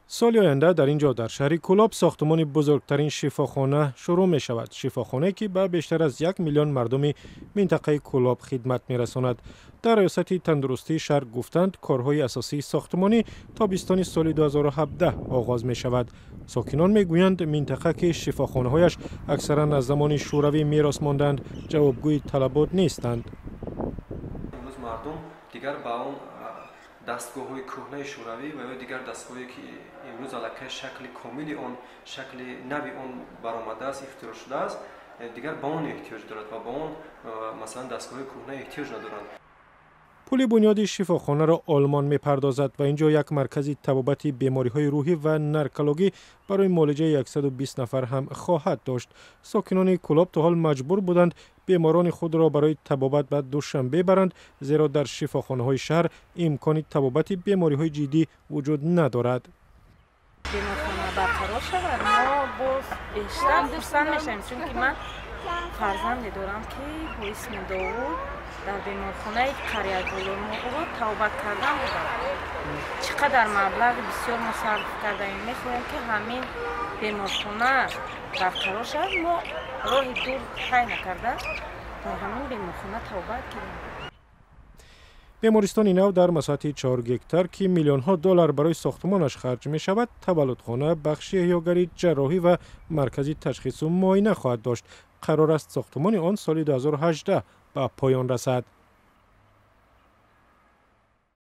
Соли оянда дар ин ҷо, дар шаҳри Кӯлоб, сохтмони бузургтарин шифохона шурӯъ мешавад. Шифохонае, ки ба бештар аз 1 миллион мардуми минтақаи Кӯлоб хидмат мерасонад. Дар раёсати тандурустии шаҳр гуфтанд, корҳои асосии сохтмонӣ тобистони соли 2017 оғоз мешавад. Сокинон мегӯянд, минтақа, ки шифохонаҳояш аксаран аз замони Шӯравӣ мерос мондаанд, ҷавобгӯи талабот нестанд. Имрӯз мардум дигар ба он дастгоҳҳои кӯҳнаи шӯравӣ ва ё дигар дастгоҳое, ки имрӯз аллакай шакли комили он, шакли нави он баромадааст, ихтироъ шудааст, дигар ба он эҳтиёҷ дорад ва ба он, масалан, дастгоҳҳои кӯҳна эҳтиёҷ надоранд. Пули бунёди шифохонаро Олмон мепардозад ва ин ҷо як маркази табобати бемориҳои рӯҳӣ ва наркологӣ барои муолиҷаи 120 нафар ҳам хоҳад дошт. Сокинони Кӯлоб то ҳол маҷбур буданд беморони худро барои табобат ба Душанбе баранд, зеро дар шифохонаҳои шаҳр имкони табобати бемориҳои ҷиддӣ вуҷуд надорад. Беморхона барқарор шавад, мо боз бештар хурсанд мешавем, чунки ман фарзанде дорам, ки бо исми Довуд дар беморхонаи Қарьяболо мо ӯро табобат кардан будам. Чӣ қадар маблағи бисёр мо сарф кардаем. Мехоҳем, ки ҳамин беморхона барқарор шавад, мо роҳи дур тай накарда, дар ҳамин беморхона табобат гирем. Бемористони нав дар масоҳати 4 гектар, ки миллионҳо доллар барои сохтмонаш харҷ мешавад, таваллудхона, бахши эҳёгарӣ, ҷарроҳӣ ва маркази ташхису муоина хоҳад дошт. Қарор аст, сохтмони он соли 2018 ба поён расад.